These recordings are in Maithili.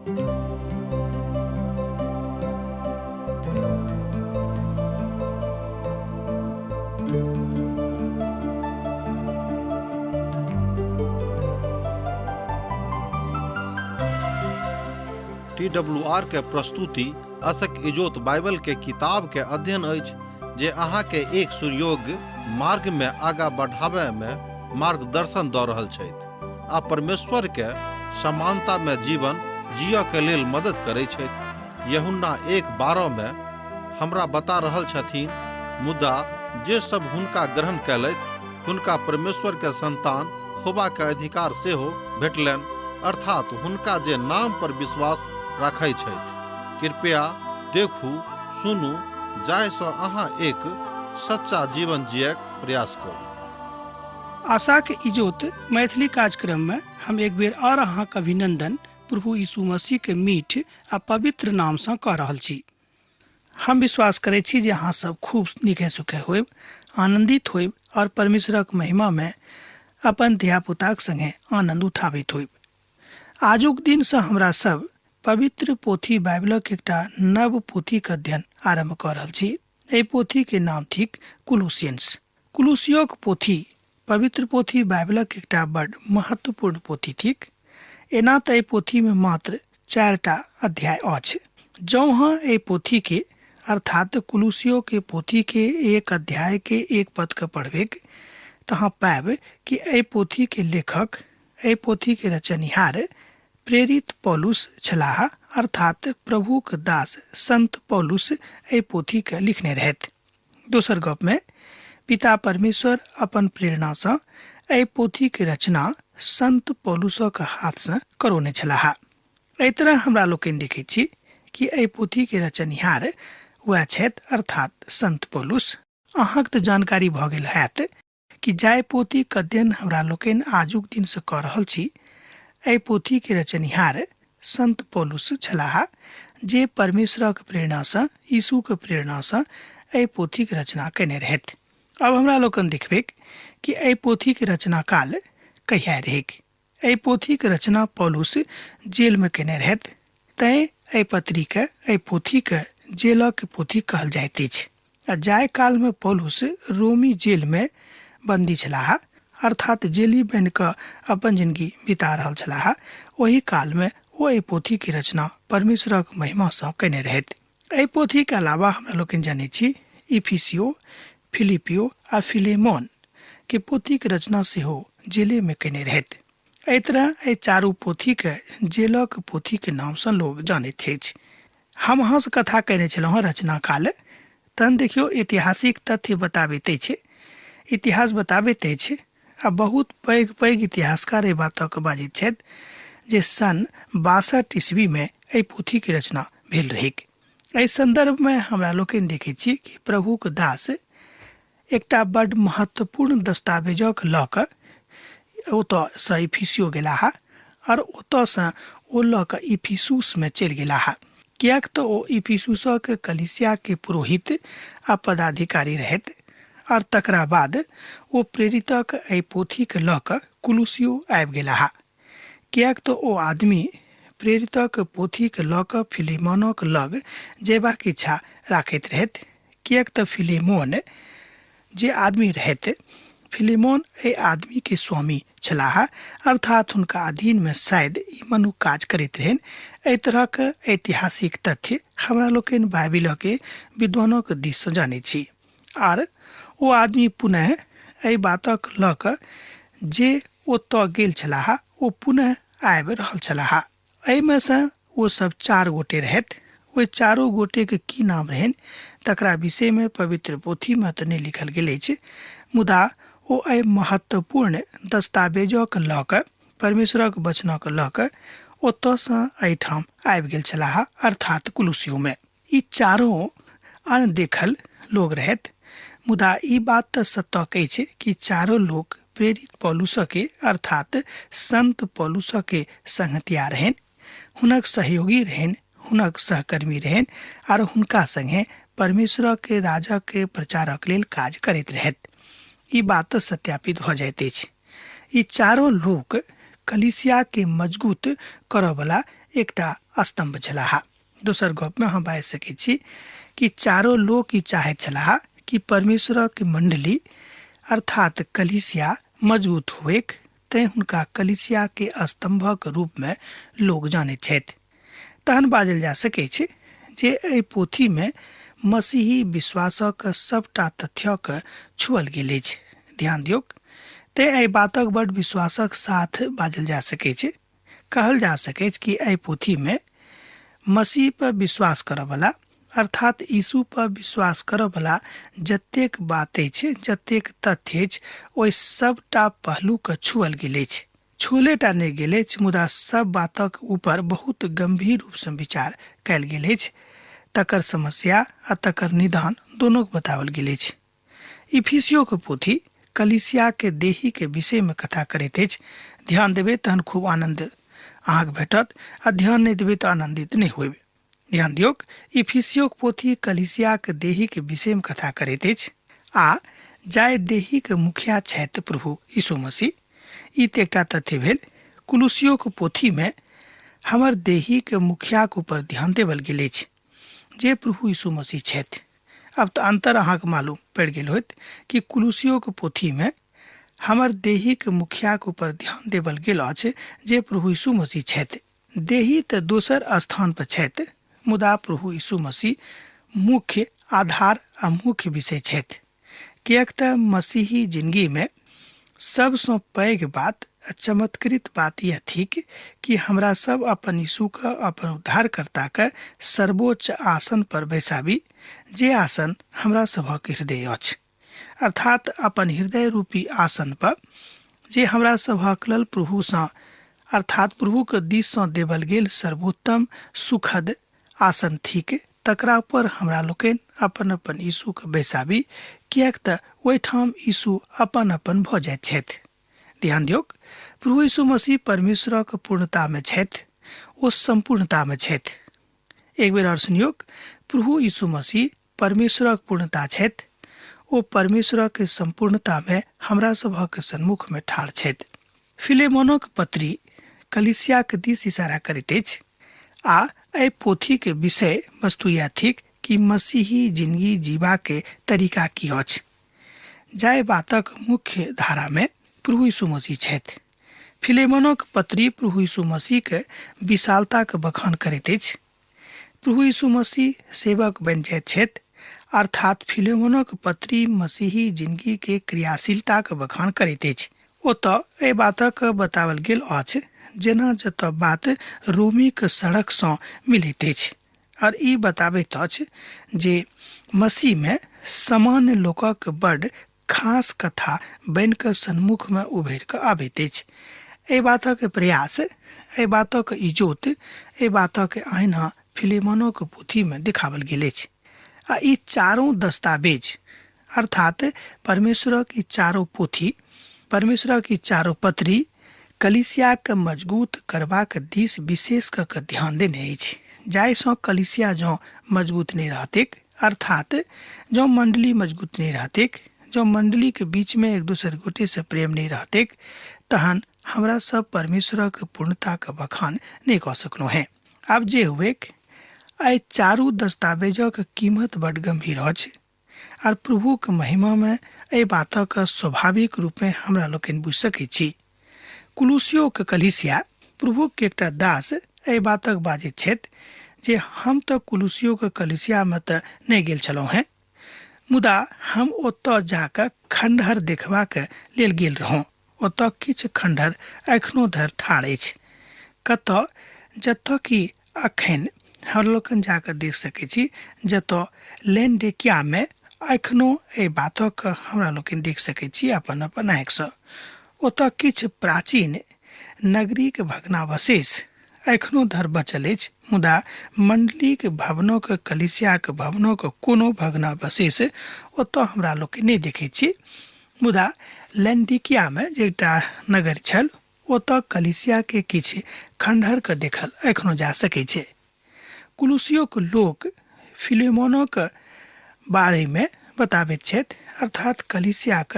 टी डब्ल्यू आर के प्रस्तुति असक इजोत बाइबल के किताब के अध्ययन अछि जे अहाँ के एक सुयोग्य मार्ग में आगा बढ़ाबय में मार्गदर्शन दऽ रहल छथि आ परमेश्वर के समानता में जीवन जियऽ के लेल मदद करै छथि। यूहन्ना 1:12 में हमरा बता रहल छथिन, मुदा जे सब हुनका ग्रहण कयलथि हुनका परमेश्वर के संतान होबा के अधिकार सेहो भेटलनि, अर्थात हुनका जे नाम पर विश्वास राखै छथि। कृपया देखू, सुनू, जाहि सँ अहाँ एक सच्चा जीवन जियक प्रयास करू। आशाक इजोत मैथिली कार्यक्रम में हम एक बेर और अहाँक अभिनंदन प्रभु यीशु मसीह के मीठ आ पवित्र नाम सँ कऽ रहल छी। हम विश्वास करै छी जे अहाँ सब खूब नीके सुखे होयब, आनंदित होयब और परमेश्वरक महिमा में अपन धियापुताक संगे आनंद उठाबैत होयब। आजुक दिन सँ हमरा सब पवित्र पोथी बाइबलक एकटा नव पोथीक अध्ययन आरंभ कऽ रहल छी। एहि पोथी के नाम थिक कुलुसियंस। कुलुसियोक पोथी पवित्र पोथी बाइबलक एकटा बड महत्वपूर्ण पोथी थिक। एना तऽ एहि पोथी में मात्र 4टा अध्याय अछि। जौं अहाँ एहि पोथी के अर्थात कुलुसियो के पोथी के एक अध्याय के एक पद के पढ़बेक तऽ अहाँ पायब कि एहि पोथी के लेखक, एहि पोथी के रचनिहार प्रेरित पौलुस छलाह, अर्थात प्रभुक दास संत पौलुस एहि पोथी के लिखने रहथि। दोसर गप में पिता परमेश्वर अपन प्रेरणा सँ एहि पोथी के रचना संत पौलुसक हाथ सँ करौने छलाह। एहि तरह हमरा लोकनि देखैत छी कि एहि पोथी के रचनिहार वएह छथि, अर्थात संत पौलुस। अहाँक तऽ जानकारी भऽ गेल हैत कि जाहि पोथीक अध्ययन हमरा लोकनि आजुक दिन सँ कऽ रहल छी, एहि पोथी के रचनिहार संत पौलुस छलाह, जे परमेश्वरक प्रेरणा सँ, यीशुक प्रेरणा सँ एहि पोथीक रचना कयने रहथि। आब हमरा लोकनि देखबैक कि एहि पोथीक रचना काल कहिया रहैक। एहि पोथीक रचना पौलुस जेल में कयने रहथि, तैं एहि पत्रीके, एहि पोथीके जेलक पोथी कहल जाइत अछि। आ जाहि काल में पौलुस रोमी जेल में बंदी छलाह, अर्थात जेली बनि कऽ अपन जिंदगी बिता रहल छलाह, ओहि काल में ओ एहि पोथी के रचना परमेश्वरक महिमा सँ कयने रहथि। एहि पोथी के अलावा हमरा लोकनि जनैत छी इफिसियो, फिलिपियो आ फिलेमोन के पोथी के रचना सेहो जेले में कयने रहथि। एहि तरह एहि चारू पोथी के जेलक पोथी के नाम सँ लोग जानैत अछि। हम अहाँ सँ कथा कयने छलहुँ हँ रचना काल, तहन देखियौ ऐतिहासिक तथ्य बताबैत अछि, इतिहास बताबैत अछि आ बहुत पैघ पैघ इतिहासकार एहि बातक बाजैत छथि जे सन 62 ईस्वी में एहि पोथी के रचना भेल रहैक। एहि संदर्भ में हमरा लोकनि देखैत छी कि प्रभुक दास एकटा बड महत्वपूर्ण दस्तावेजक लऽ कऽ ओतऽ सँ इफिसियो गेलाह और ओतऽ सँ ओ लऽ कऽ इफिसुस में चलि गेलाह, किएक तऽ ओ इफिसुसक कलीसिया के पुरोहित आ पदाधिकारी रहथि और तकरा बाद ओ प्रेरितक एहि पोथी के लऽ कऽ कुलुसियो आबि गेलाह, किएक तऽ ओ आदमी प्रेरितक पोथी के लऽ कऽ फिलेमोनक लग जयबाक इच्छा राखैत रहथि, किएक तऽ फिलेमोन जे आदमी रहथि, फिलेमोन एहि आदमी के स्वामी छलाह, अर्थात हुनका अधीन में शायद ई मनुख काज करैत रहनि। एहि तरहक ऐतिहासिक तथ्य हमरा लोकनि बाइबिल के विद्वानक दिस सँ जानैत छी। आर ओ आदमी पुनः एहि बातक लऽ कऽ जे ओतऽ गेल छलाह ओ पुनः आबि रहल छलाह। एहिमे सँ ओ सब 4 गोटे रहथि। ओहि चारो गोटे के की नाम रहनि तकरा विषय में पवित्र पोथी में तऽ नहि लिखल गेल अछि, मुदा ओ एहि महत्वपूर्ण दस्तावेजक लऽ कऽ, परमेश्वरक वचनक लऽ कऽ ओतऽ सँ एहिठाम आबि गेल छलाह, अर्थात कुलुसियो में। ई चारो अनदेखल लोग रहथि, मुदा ई बात तऽ सत्यक अछि कि चारो लोक प्रेरित पौलुस के अर्थात संत पौलुस के संगतिया रहनि, हुनक सहयोगी रहनि, हुनक सहकर्मी रहनि आर हुनका संगे परमेश्वर के राजा के प्रचारक लेल काज करैत रहथि। ई बात तऽ सत्यापित भऽ जाइत अछि। ई चारो लोक कलीसिया के मजबूत करऽवला एकटा स्तम्भ छलाह। दोसर गपमे हम बाजि सकैत छी कि चारो लोक ई चाहैत छलाह कि परमेश्वरक मंडली अर्थात कलीसिया मजबूत हुएक, तें हुनका कलीसिया के स्तंभक रूपमे लोक जानैत छथि। तहन बाजल जा सकैत छै जे एहि पोथीमे मसीही विश्वासक सबटा तथ्यक छुअल गेल अछि। ध्यान दियौक, तें एहि बातक बड विश्वासक साथ बाजल जा सकैत छै, कहल जा सकैछ कि एहि पोथीमे मसीह पर विश्वास करऽवला अर्थात यीशु पर विश्वास करऽवला जतेक बात अछि, जतेक तथ्य अछि, ओहि सबटा पहलूके छुअल गेल अछि। छुअलेटा नहि गेल अछि, मुदा सब बातक ऊपर बहुत गंभीर रूपसँ विचार कयल गेल अछि। तकर समस्या आ तकर निदान दोनोके बताओल गेल अछि। इफिसियोके पोथी कलीसिया के देही के विषय में कथा करैत अछि। ध्यान देबै तहन खूब आनंद अहाँके भेटत आ ध्यान नहि देबै तऽ आनंदित नहि होयब। ध्यान दियौक, इफिसियोक पोथी कलीसिया के देही के विषय में कथा करैत अछि आ जाय देही के मुखिया छथि प्रभु यीशु मसीह। ई तऽ एकटा तथ्य भेल। कुलुसियोक पोथी में हमर देही के मुखियाक ऊपर ध्यान देवल गेल अछि जे प्रभु यीशु मसीह छथि। अब तऽ अंतर अहाँके मालूम पड़ि गेल होयत कि कुलुसियोक पोथी में हमर देहीक मुखियाक ऊपर ध्यान देवल गेल अछि जे प्रभु यीशु मसीह छथि। देही तऽ दोसर स्थान पर छथि, मुदा प्रभु यीशु मसीह मुख्य आधार आ मुख्य विषय छथि। किएक तऽ मसीही जिंदगी में सबसँ पैघ बात आ चमत्कृत बात यह थिक कि हमरा सब अपन यीशुके, अपन उद्धारकर्ताके सर्वोच्च आसन पर बैसाबी, जे आसन हमरा सभक हृदय अछि। अर्थात अपन हृदय रूपी आसन पर जे हमरा सभक लेल प्रभुसँ अर्थात प्रभुके दिससँ देवल गेल सर्वोत्तम सुखद आसन थिक, तकरा पर हमरा लोकनि अपन अपन यीशुके बैसाबी, किएक तऽ ओहिठाम यीशु अपन अपन भऽ जाइत छथि। ध्यान दियौक, प्रभु यीशु मसीह परमेश्वरक पूर्णतामे छथि, ओ सम्पूर्णतामे छथि। एक बेर आओर सुनियौक, प्रभु यीशु मसीह परमेश्वरक पूर्णता छथि, ओ परमेश्वरक सम्पूर्णतामे हमरा सभक सन्मुखमे ठाढ़ छथि। फिलेमोनक पत्री कलीसियाक दिस इशारा करैत अछि आ एहि पोथीके विषय वस्तु यैह थिक कि मसीही जिंदगी जीबाके तरीका की अछि, जाहि बातक मुख्य धारामे प्रभु यीशु मसीह छथि। फिलेमोनक पत्री प्रभु यीशु मसीहके विशालताके बखान करैत अछि। प्रभु यीशु मसीह सेवक बनि जाइत छथि, अर्थात फिलेमोनक पत्री मसीही जिंदगी के क्रियाशीलताके बखान करैत अछि। ओतऽ एहि बातक बताओल गेल अछि जेना जतऽ बात रोमीक सड़कसँ मिलैत अछि, और ई बताबैत अछि जे मसीहमे सामान्य लोकक बड खास कथा बनि कऽ सन्मुखमे उभरि कऽ आबैत अछि। एहि बातक प्रयास, एहि बातक इजोत, एहि बातक आईना फिलेमोनक पोथीमे देखाओल गेल अछि। आ ई चारू दस्तावेज अर्थात परमेश्वरक ई चारो पोथी, परमेश्वरक ई चारो पत्री कलीसियाके मजबूत करबाक दिस विशेष कऽ कऽ ध्यान देने अछि। जाहिसँ कलीसिया जँ मजबूत नहि रहतैक, अर्थात जँ मंडली मजबूत नहि रहतैक, जँ मंडलीके बीचमे एक दोसर गोटेसँ प्रेम नहि रहतैक, तहन हमरा सब परमेश्वरक पूर्णताके बखान नहि कऽ सकलहुँ हेँ। आब जे हुएक, एहि चारू दस्तावेजक कीमत बड गंभीर अछि आर प्रभुक महिमामे एहि बातक स्वाभाविक रूपमे हमरा लोकनि बुझि सकैत छी। कुलुसियोक कलीसिया प्रभुक एकटा दास एहि बातक बाजैत छथि जे हम तऽ कुलुसियोक कलीसियामे तऽ नहि गेल छलहुँ हेँ, मुदा हम ओतऽ जाकऽ खंडहर देखबाक लेल गेल रहौं। ओतऽ किछु खंडहर एखनो धरि ठाढ़ अछि, कतऽ जतऽ कि अखन हम लोकनि जाकऽ देख सकै छी, जतऽ लेनडेकियामे एखनो एहि बातक हमरा लोकनि देख सकै छी अपन अपन आँखिसँ। ओतऽ किछु प्राचीन नगरीक भग्नावशेष एखनो धरि बचल अछि, मुदा मंडलीक भवनक, कलीसियाक भवनक कोनो भग्नावशेष ओतऽ हमरा लोकनि नहि देखै छी। मुदा लैंडिकियामे जे एकटा नगर छल, ओतऽ कलीसियाके किछु खंडहरके देखल एखनो जा सकै छै। कुलुसियोक लोक फिलेमोनक बारेमे बताबैत छथि, अर्थात कलीसियाक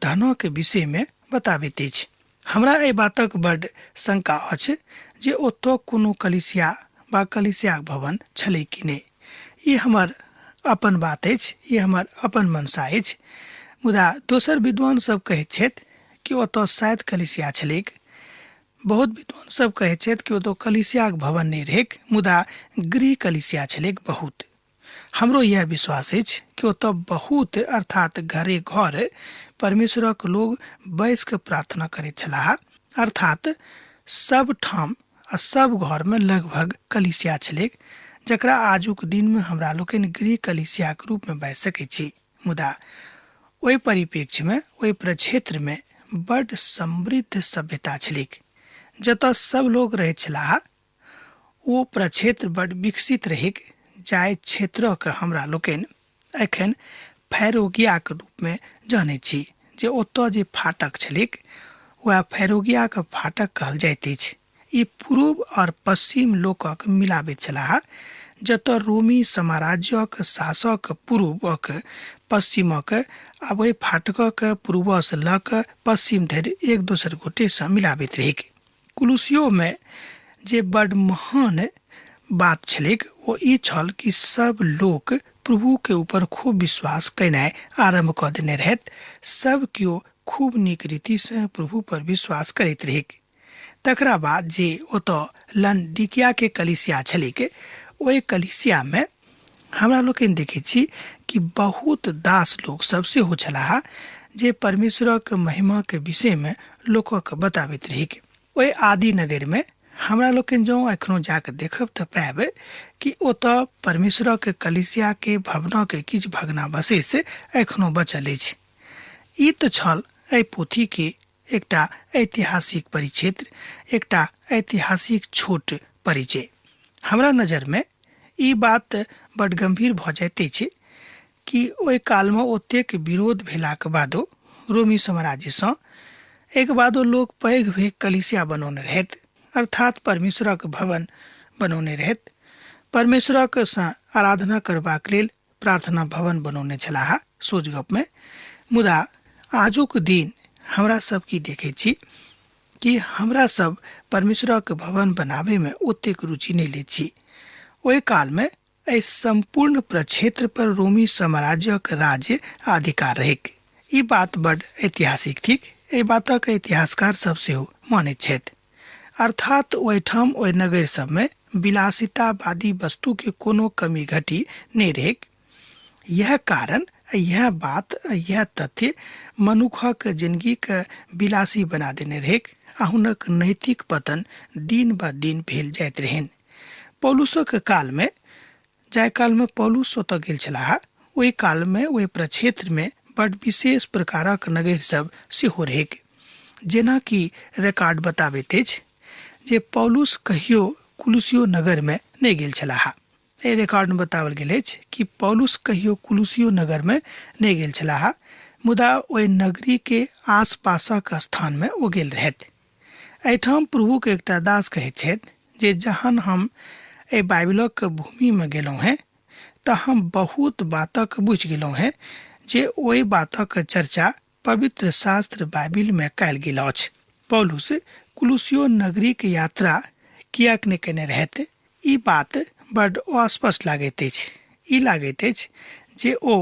धनक विषयमे बताबैत अछि। हमरा एहि बातक बड्ड शंका अछि जे ओतऽ कोनो कलिसिया वा कलिसियाक भवन छलै कि नहि। ई हमर अपन बात अछि, ई हमर अपन मनसा अछि। मुदा दोसर विद्वान सब कहैत छथि कि ओतऽ शायद कलिसिया छलैक। बहुत विद्वान सब कहैत छथि कि ओतऽ कलिसियाक भवन नहि रहैक, मुदा गृह कलिसिया छलैक बहुत। हमरो यैह विश्वास अछि कि ओतऽ बहुत अर्थात घरे घर परमेश्वरक लोग बैस कऽ प्रार्थना करैत छलाह, अर्थात सब ठाम आ सब घर में लगभग कलिसिया छलैक, जकरा आजुक दिन में हमरा लोकनि गृह कलिसियाक रूप में बाजि सकैत छी। मुदा ओहि परिप्रेक्ष्य में, ओहि प्रक्षेत्र में बड्ड समृद्ध सभ्यता छलैक, जतऽ सब लोग रहैत छलाह। ओ प्रक्षेत्र बड्ड विकसित रहैक, जाहि क्षेत्रक हमरा लोकनि एखन फैरोगियाक रूप में जनैत छी, जे ओतऽ जे फाटक छलैक वएह फैरोगियाक फाटक कहल जाइत अछि। ई पूर्व और पश्चिम लोकक मिलाबैत छलाह, जतऽ रोमी साम्राज्यक शासक पूर्वक पश्चिमक आ ओहि फाटकक पूर्वसँ लऽ कऽ पश्चिम धरि एक दोसर गोटेसँ मिलाबैत रहैक। कुलुसियोमे जे बड्ड महान बात छलैक ओ ई छल कि सब लोक प्रभु के ऊपर खूब विश्वास केनाइ आरम्भ कऽ देने रहैत। सब केओ खूब नीक रीतिसँ प्रभु पर विश्वास करैत रहैक। तकरा बाद जे ओतऽ लंडिकिया के कलिसिया छलैक, ओहि कलिसिया में हमरा लोकनि देखै छी कि बहुत दास लोक सब सेहो छलाह जे परमेश्वरक महिमा के विषय में लोकक बताबैत रहैक। ओहि आदि नगर में हमरा लोकनि जँ एखनो जाकऽ देखब तऽ पायब कि ओतऽ परमेश्वरक कलिसिया के भवनक किछु भग्नावशेष एखनो बचल अछि। ई तऽ छल एहि पोथी के एकटा ऐतिहासिक परिक्षेत्र, एकटा ऐतिहासिक छोट परिचय। हमरा नजरमे ई बात बड्ड गम्भीर भऽ जाइत अछि कि ओहि कालमे ओतेक विरोध भेलाक बादो रोमी साम्राज्यसँ एहिके बादो लोक पैघ पैघ कलिसिया बनौने रहथि, अर्थात परमेश्वरक भवन बनौने रहथि, परमेश्वरक सँ आराधना करबाक लेल प्रार्थना भवन बनौने छलाह सोझ गपमे। मुदा आजुक दिन हमरा सब की देखै छी कि हमरा सब परमेश्वरक भवन बनाबैमे ओतेक रुचि नहि लैत छी। ओहि कालमे एहि सम्पूर्ण प्रक्षेत्र पर रोमी साम्राज्यक राज्य आ अधिकार रहैक। ई बात बड्ड ऐतिहासिक थिक। एहि बातक इतिहासकार सब सेहो मानैत छथि। अर्थात ओहिठाम ओहि नगर सबमे विलासितावादी वस्तुके कोनो कमी घटी नहि रहैक। यैह कारण, यैह बात, यैह तथ्य मनुखक जिनगीके विलासी बना देने रहैक आ हुनक नैतिक पतन दिन ब दिन भेल जाइत रहनि। पौलुसक कालमे, जाहि कालमे पौलुस ओतऽ गेल छलाह, ओहि कालमे ओहि प्रक्षेत्रमे बड विशेष प्रकारक नगर सब सेहो रहैक। जेना कि रिकॉर्ड बताबैत अछि जे पौलुस कहियो कुलुसियो नगरमे नहि गेल छलाह। एहि रिकॉर्डमे बताओल गेल अछि कि पौलुस कहियो कुलुसियो नगरमे नहि गेल छलाह, मुदा ओहि नगरीके आसपासक स्थानमे ओ गेल रहथि। एहिठाम प्रभुके एकटा दास कहैत छथि जे जहन हम एहि बाइबिलक भूमिमे गेलहुँ हेँ तऽ हम बहुत बातक बुझि गेलहुँ हेँ जे ओहि बातक चर्चा पवित्र शास्त्र बाइबिल में कयल गेल अछि। पौलुस कुलुसियो नगरीक यात्रा किएक नहि कयने रहथि, ई बात बड्ड अस्पष्ट लागैत अछि। ई लागैत अछि जे ओ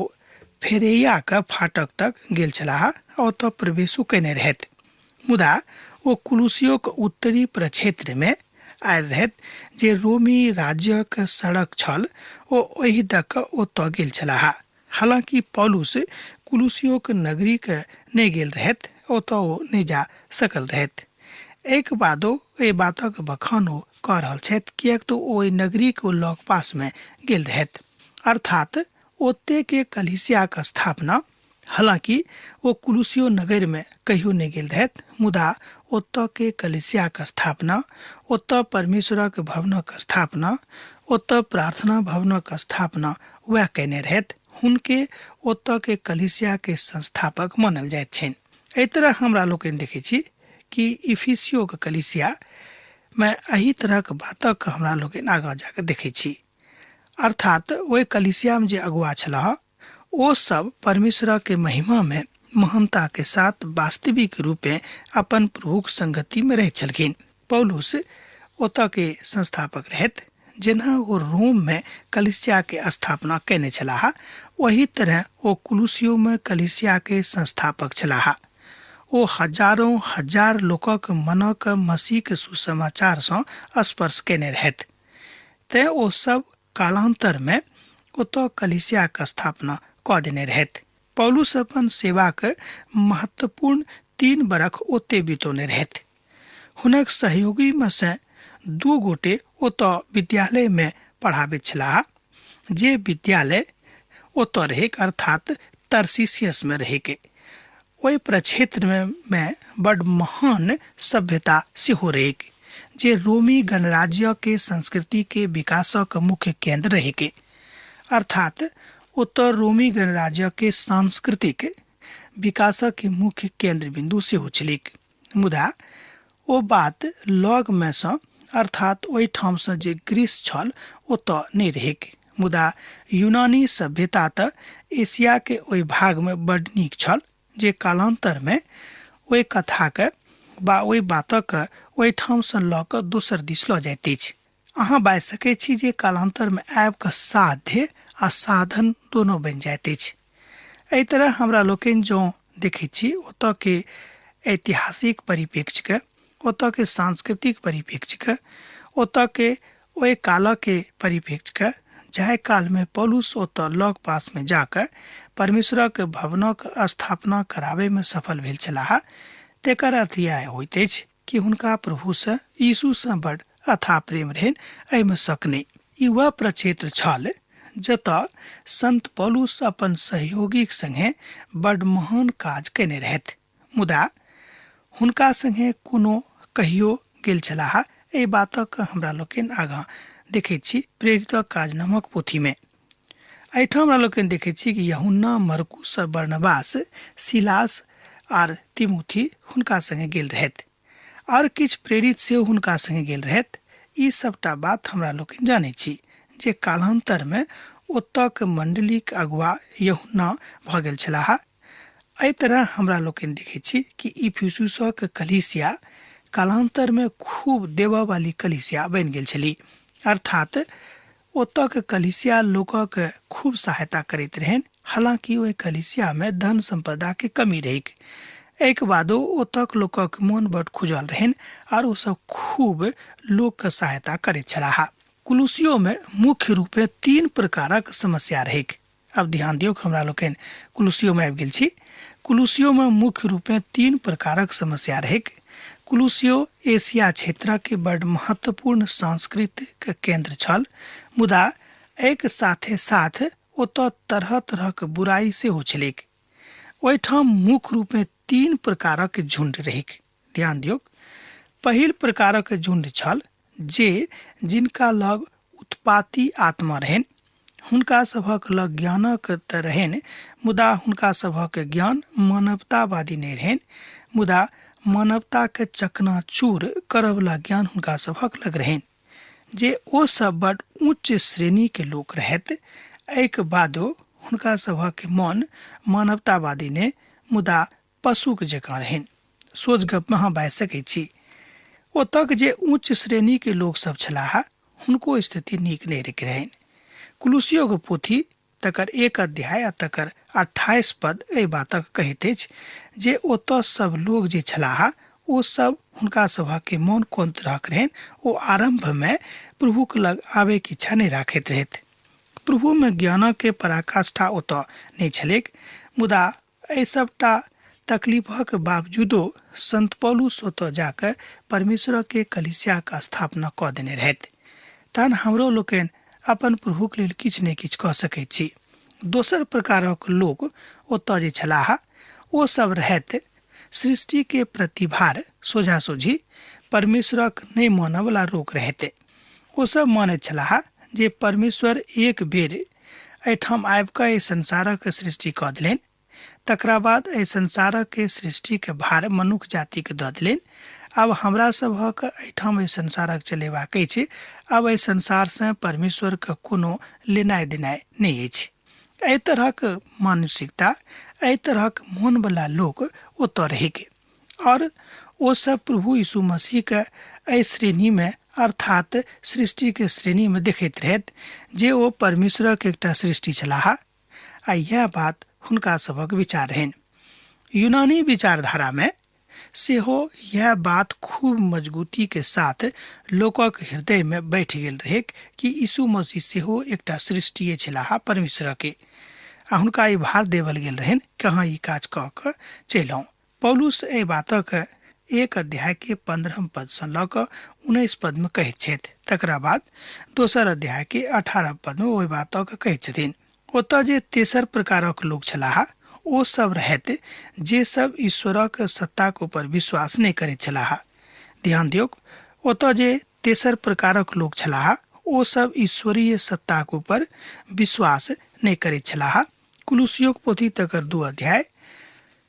फेरेयाक फाटक तक गेल छलाह आ ओतऽ प्रवेशो कयने रहथि। मुदा ओ कुलुसियोक उत्तरी प्रक्षेत्र में आयल रहथि जे रोमी राज्यक सड़क छल, ओ ओहि दऽ कऽ ओतऽ गेल छलाह। हालांकि पौलुस कुलुसियोक नगरीक नहि गेल रहथि, ओतऽ ओ नहि जा सकल रहथि। एहिके बादो एहि बातक बखान ओ कऽ रहल छथि, किएक तऽ ओ ओहि नगरीक लग पासमे गेल रहथि, अर्थात ओतेके कलीसियाक स्थापना। हालांकि ओ कुलुसियो नगरमे कहियो नहि गेल रहथि, मुदा ओतऽ के कलीसियाक स्थापना, ओतऽ परमेश्वरक भवनक स्थापना, ओतऽ प्रार्थना भवनक स्थापना वएह कयने रहथि। हुनके ओतऽ के कलीसिया के संस्थापक मानल जाइत छनि। एहि तरह हमरा लोकनि देखै छी कि इफिसियोक कलीसिया मे एहि तरहक बातक हमरा लोकनि आगाँ जाकऽ देखै छी। अर्थात ओहि कलीसियामे जे अगुआ छलाह ओ सब परमेश्वरक महिमा मे महानता के साथ वास्तविक रूपे अपन प्रभुक संगति में रहैत छलखिन। पौलुस ओतऽ के संस्थापक रहैत। जेना ओ रोम में कलिसिया के स्थापना केने छलाह, ओही तरह ओ कुलुसियो में कलिसिया के संस्थापक छलाह। ओ हजारों हजार लोकक मनक मसीह के सुसमाचार सँ स्पर्श केने रहैत। तें ओ सब कालांतर में ओतऽ कलिसिया के स्थापना कऽ देने रहैत। पौलुस अपन सेवाक महत्वपूर्ण 3 बरख ओते बितौने रहैत। हुनक सहयोगी में से 2 गोटे ओतऽ विद्यालय में पढ़ाबैत छलाह, जे विद्यालय ओतऽ रहैक, अर्थात तरसीसियस में रहैक। ओहि प्रक्षेत्र में बड महान सभ्यता सेहो रहैक, जे रोमी गणराज्य के संस्कृति के विकासक मुख्य केंद्र रहैक। अर्थात ओतऽ रोमी गणराज्य के सांस्कृतिक विकासक के मुख्य केंद्र बिंदु सेहो छलैक। मुदा ओ बात लग में सँ, अर्थात ओहिठाम सँ जे ग्रीस छल ओतऽ नहि रहैक। मुदा यूनानी सभ्यता तऽ एशिया के ओहि भाग में बड नीक छल, जे कालांतर में ओहि कथाके बा ओहि बातक ओहिठाम सँ लऽ कऽ दोसर दिस लऽ जाइत अछि। अहाँ बाजि सकै छी जे कालांतर में आबि कऽ साध्य आ साधन दोनो बनि जाइत अछि। एहि तरह हमरा लोकनि जँ देखैत छी ओतऽ के ऐतिहासिक परिप्रेक्ष्यके, ओतऽ के सांस्कृतिक परिप्रेक्ष्यके, ओतऽ के ओहि कालके परिप्रेक्ष्यके, जाहि कालमे पौलुस ओतऽ लग पासमे जाकऽ परमेश्वरक भवनक स्थापना कराबैमे सफल भेल छलाह, तेकर अर्थ इएह होइत अछि कि हुनका प्रभुसँ यीशुसँ बड अथाह प्रेम रहनि, एहिमे शक नहि। ई वह प्रक्षेत्र छल जतऽ संत पौलुस अपन सहयोगीक संगे बड महान काज कयने रहथि। मुदा हुनका संगे कोनो कहियो गेल छलाह, एहि बातक हमरा लोकनि आगाँ देखैत छी प्रेरितक काज नामक पोथीमे। एहिठाम हमरा लोकनि देखैत छी कि यहुन्ना, मरकुस, बरनबास, सिलास आर तिमुथी हुनका संगे गेल रहथि आर किछु प्रेरित सेहो हुनका संगे गेल रहथि। ई सबटा बात हमरा लोकनि जानैत छी जे कालांतरमे ओतऽक मंडलीक अगुआ यहुन्ना भऽ गेल छलाह। एहि तरह हमरा लोकनि देखैत छी कि इफिसुसक कलीसिया कालांतरमे खूब देबऽवाली कलीसिया बनि गेल छली। अर्थात ओतऽक कलीसिया लोकक खूब सहायता करैत रहनि, हालांकि ओहि कलीसियामे धन सम्पदाके कमी रहैक। एहिके बादो ओतऽक लोकक मोन बड खुजल रहनि आर ओसब खूब लोकके सहायता करैत छलाह। कुलुसियोमे मुख्य रूपे 3 प्रकारक समस्या रहैक। अब ध्यान दियौ, हमरा लोकनि कुलुसियोमे आबि गेल छी। कुलुसियोमे मुख्य रूपे 3 प्रकारक समस्या रहैक। कुलुसियो एशिया क्षेत्रके बड महत्वपूर्ण सांस्कृतिक केंद्र छल, मुदा एहिके साथे साथ ओतऽ तरह तरहक बुराइ सेहो छलैक। ओहिठाम मुख्य रूपे 3 प्रकारक झुंड रहैक। ध्यान दियौ, पहिल प्रकारक झुंड छल जे जिनका लग उत्पाती आत्मा रहनि। हुनका सभक लग ज्ञानक तऽ रहनि, मुदा हुनका सभक ज्ञान मानवतावादी नहि रहनि, मुदा मानवताके चकनाचूर करऽवला ज्ञान हुनका सभक लग रहनि, जे ओ सब बड उच्च श्रेणीके लोक रहथि। एहिके बादो हुनका सभक मन मानवतावादी नहि, मुदा पशुके जकाँ रहनि। सोझ गपमे अहाँ बाजि सकै छी। ओतऽक जे उच्च श्रेणीके लोक सब छलाह हुनको स्थिति नीक नहि रहनि। कुलुसियोके पोथी तकर 1 अध्याय आ तकर 28 पद एहि बातक कहैत अछि जे ओतऽ सब लोक जे छलाह ओ सब हुनका सभके मोन कोन तरहक रहनि, ओ आरम्भमे प्रभुके लग आबैके इच्छा नहि राखैत रहथि। प्रभुमे ज्ञानके पराकाष्ठा ओतऽ नहि छलैक, मुदा एहि सबटा तकलीफक बावजूदो संत पौलुस ओतऽ जाकऽ परमेश्वरके कलीसियाके स्थापना कऽ देने रहथि। तहन हमरो लोकनि अपन प्रभुक लेल किछु ने किछु कऽ सकैत छी। दोसर प्रकारक लोक ओतऽ जे छलाह ओ सब रहथि सृष्टिके प्रतिभार सोझा सोझी परमेश्वरक नहि मानऽवला लोक रहथि। ओ सब मानैत छलाह जे परमेश्वर एक बेर एहिठाम आबिकऽ एहि संसारक सृष्टि कऽ देलनि, तकरा बाद एहि संसारक सृष्टिके भार मनुख जातिके दऽ देलनि। आब हमरा सभक एहिठाम एहि संसारक चलेबाक अछि। आब एहि संसारसँ परमेश्वरके कोनो लेनाइ देनाइ नहि अछि। एहि तरहक मानसिकता, एहि तरहक मोनवला लोक ओतऽ रहैक आओर ओ सब प्रभु यीशु मसीहके एहि श्रेणीमे अर्थात सृष्टिके श्रेणीमे देखैत रहथि जे ओ परमेश्वरक एकटा सृष्टि छलाह आ इएह बात हुनका सभक विचार रहनि। यूनानी विचारधारामे सेहो इएह बात खूब मजगूती के साथ लोकक हृदय में बैठ गेल रहैक कि यीशु मसीह सेहो एकटा सृष्टिए छलाह परमेश्वरके आ हुनका ई भार देवल गेल रहनि कि अहाँ ई काज कऽ कऽ चलि आउ। पौलुस एहि बातक 1 अध्याय के 15 पद सँ लऽ कऽ 19 पद में कहैत छथि। तकरा बाद दोसर अध्याय के 18 पद में ओहि बातक कहैत छथिन। ओतऽ जे तेसर प्रकारक लोक छलाह ओ सब रहथि जे सब ईश्वरक सत्ताक ऊपर विश्वास नहि करैत छलाह। ध्यान दियौक, ओतऽ जे तेसर प्रकारक लोक छलाह ओ सब ईश्वरीय सत्ताक ऊपर विश्वास नहि करैत छलाह। कुलुसियोक पोथी तकर 2 अध्याय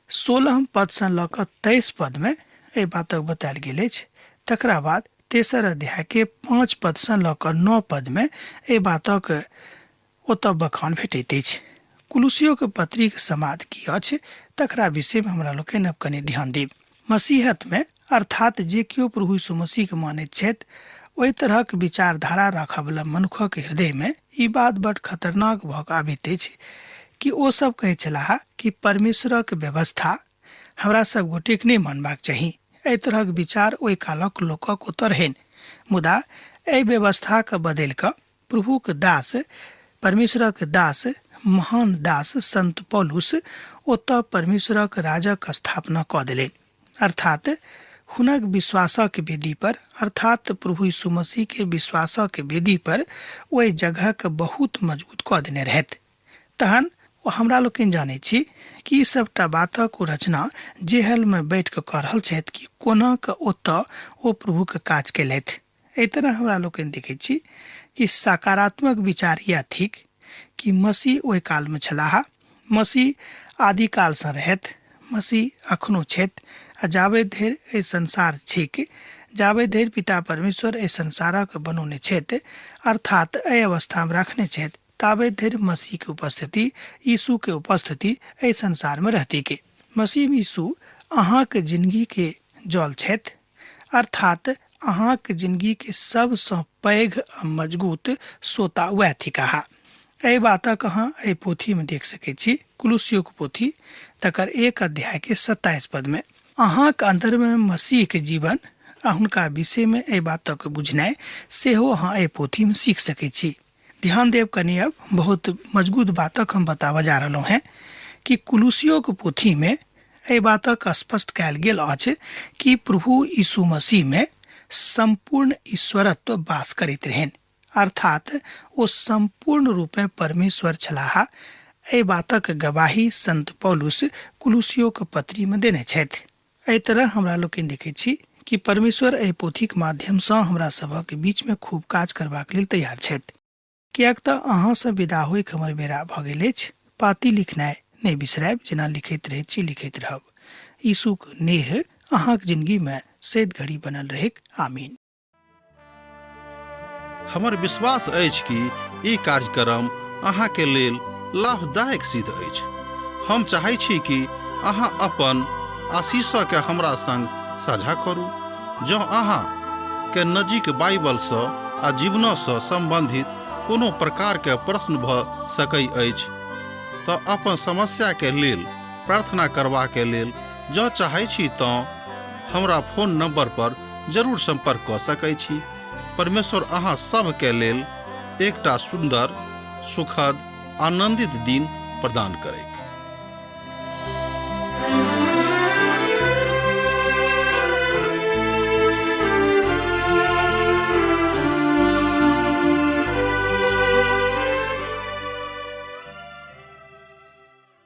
16 पद सँ लऽ कऽ 23 पद में एहि बातक बतायल गेल अछि। तकरा बाद तेसर अध्याय के 5 पद सँ लऽ कऽ 9 पद में एहि बातक ओतऽ बखान भेटैत अछि। कुलुसियोक पत्रीक समाद की अछि तकरा विषय में हमरा लोकनि अब कनि ध्यान देब। मसीहत में अर्थात जे केओ प्रभु यीशु मसीह के मानैत छथि ओहि तरहक विचारधारा राखऽवला मनुखक हृदय में ई बात बड खतरनाक भऽ कऽ आबैत अछि कि ओ सब कहैत छलाह कि परमेश्वरक व्यवस्था हमरा सब गोटेक नहि मानबाक चाही। एहि तरहक विचार ओहि कालक लोकक ओतऽ रहनि। मुदा एहि व्यवस्थाक बदलि कऽ प्रभुक दास, परमेश्वरक दास, महान दास संत पौलुस ओतऽ परमेश्वरक राजक स्थापना कऽ देलनि। अर्थात हुनक विश्वासक वेदी पर, अर्थात प्रभु यीशु मसीह के विश्वासक वेदी पर ओहि जगहके बहुत मजबूत कऽ देने रहथि। तहन ओ हमरा लोकनि जानै छी कि ई सबटा बातक ओ रचना जेहलमे बैठ कऽ कऽ रहल छथि कि कोना कऽ ओतऽ ओ प्रभुके काज केलथि। एहि तरह हमरा लोकनि देखैत छी कि सकारात्मक विचार इएह थिक कि मसीह ओहि कालमे छलाह, मसीह आदिकालसँ रहथि, मसीह अखनो छथि आ जाबे धरि एहि संसार छैक, जाबे धरि पिता परमेश्वर एहि संसारक बनौने छथि, अर्थात एहि अवस्थामे राखने छथि, ताबे धरि मसीह के उपस्थिति, यीशु के उपस्थिति एहि संसारमे रहती के। मसीह यीशु अहाँके जिंदगी के जल छथि, अर्थात अहाँक जिंदगी के सबसँ पैघ आ मजबूत सोता वएह थिकाह। एहि बातक अहाँ एहि पोथी में देख सकैत छी, कुलुसियोक पोथी तकर 1 अध्याय के 27 पद में। अहाँक अंदर में मसीह के जीवन आ हुनका विषय में एहि बातक बुझनाइ सेहो अहाँ एहि पोथी में सीख सकैत छी। ध्यान देब कनि, अब बहुत मजबूत बातक हम बताबऽ जा रहलहुँ हैं कि कुलुसियोक पोथी में एहि बातक स्पष्ट कयल गेल अछि कि प्रभु यीशु मसीह में संपूर्ण ईश्वरत्व वास करैत रहनि, अर्थात ओ संपूर्ण रूपेँ परमेश्वर छलाह। एहि बातक गवाही संत पौलुस कुलुसियोक पत्री में देने छथि। एहि तरह हमरा लोकनि देखैत छी कि परमेश्वर एहि पोथीक माध्यमसँ हमरा सभक बीचमे खूब काज करबाक लेल तैयार छथि। किएक तऽ अहाँसँ विदा होइक हमर बेरा भऽ गेल अछि। पाती लिखनाइ नहि बिसरायब, जेना लिखैत रहैत छी लिखैत रहब। यीशुक नेह अहाँक जिनगीमे सैद घड़ी बनल रहैक। आमीन। हमर विश्वास अछि कि ई कार्यक्रम अहाँके लेल लाभदायक सिद्ध अछि। हम चाहै छी कि अहाँ अपन आशीषके हमरा संग साझा करू। जँ अहाँ के नजीक बाइबलसँ आ जीवनसँ सम्बन्धित कोनो प्रकारके प्रश्न भऽ सकै अछि तऽ अपन समस्याके लेल प्रार्थना करबाके लेल जँ चाहै छी तँ हमरा फोन नंबर पर जरूर संपर्क कऽ सकै छी। परमेश्वर अहाँ सभके लेल एकटा सुन्दर, सुखद, आनंदित दिन प्रदान करैक।